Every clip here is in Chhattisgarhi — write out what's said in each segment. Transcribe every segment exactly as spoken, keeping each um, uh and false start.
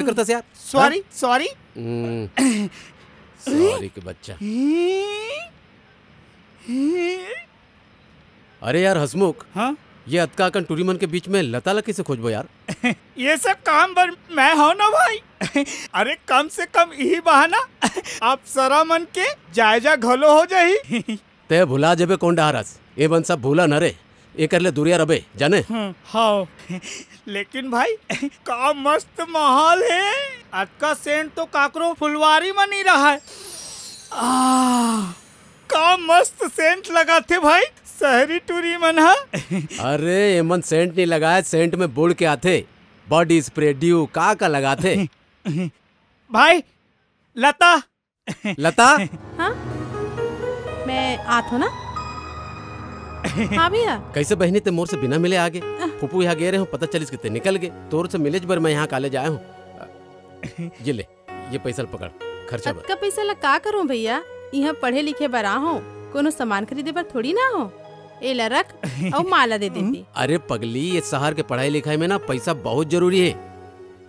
करता से यार। सॉरी, हाँ? सॉरी। हम्म, सॉरी के बच्चा। अरे यार हसमुख, हाँ? ये अतका अकन टूरी मन के बीच में लता ला कइसे खोजबो यार? ये सब काम बर मैं हव ना भाई। अरे कम से कम यही बहाना अप्सरा मन के जायजा घलो हो जाही। ते भुला जबे कोन डहार हस? ए मन सब भूला न रे, एकर ले दुरिया रबे, जाने? हम्म, हव। लेकिन भाई, का मस्त माहौल हे। अतका सेंट तो काकरो फुलवारी म नइ रहय। आह, का मस्त सेंट लगाथे भाई, शहरी टूरी मन ह। अरे, एमन सेंट नइ लगाय, सेंट में बुड़ के आथे। बॉडी स्प्रे, ड्यू, का का लगाथे। भाई, लता। लता? हाँ? मैं आत हूँ ना। हाँ भैया। कइसे बहिनी, ते मोर से बिना मिले आ गे? फूफू यहाँ गे रहे हूँ, पता चलिस कि ते निकल गे। तोर से मिलेच बर मैं यहाँ कॉलेज आया हूँ। ये ले, ये पइसा ल पकड़, खर्चा बर। अतका पइसा ला का करूँ भैया? इहाँ पढ़े लिखे बर आ हूँ, कोनो सामान खरीदे बर थोड़ी ना हूँ। ए ला रख, अउ माँ ला दे देती। अरे पगली, ये शहर के पढ़ाई लिखाई में ना पइसा बहुत जरूरी हे।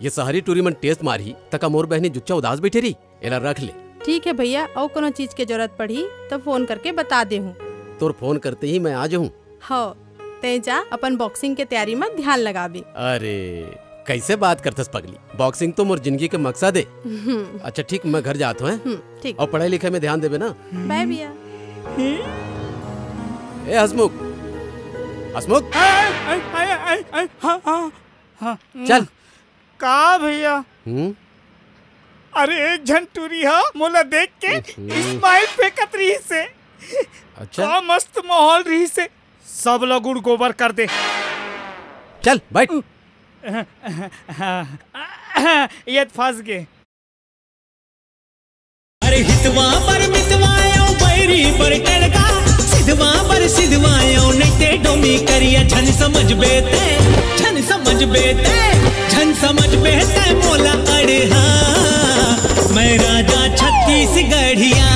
ये शहरी टूरी मन टेस्ट मारही, त का मोर बहिनी जुच्चा उदास बइठे रही? एला रख ले। ठीक हे भैया, अउ कोनो चीज के जरूरत पड़ही त फोन करके बता देहूँ। तोर फोन करते ही मैं आ जाहूँ। हव, तैं जा, अपन बॉक्सिंग के तैयारी म ध्यान लगाबे। अरे, कइसे बात करथस पगली? बॉक्सिंग तो मोर जिंदगी के मकसद हे। हम्म। अच्छा ठीक, मैं घर जात हूँ, हैं? हम्म, ठीक। अउ पढ़ाई लिखाई में ध्यान देबे ना। बाय भैया। ए हसमुख, हसमुख। आय, आय, आय, आय, आय, हाँ, हाँ, हाँ। चल। का भैया? हम्म? अरे, एक झन टूरी ह मोला देख के हम्म। स्माइल फेंकत रहिस हे। अच्छा? का मस्त माहौल रहिस हे। सब ल गुड़ गोबर कर दे। चल, बैठ। ये फंस गे। अरे हितवा बर मितवा अउ बैरी बर टड़का, सिधवा बर सिधवा अउ नइते डोमी करिया, झन समझबे तैं, झन समझबे तैं, झन समझबे तैं मोला अड़हा, मैं राजा छत्तीसगढ़िया।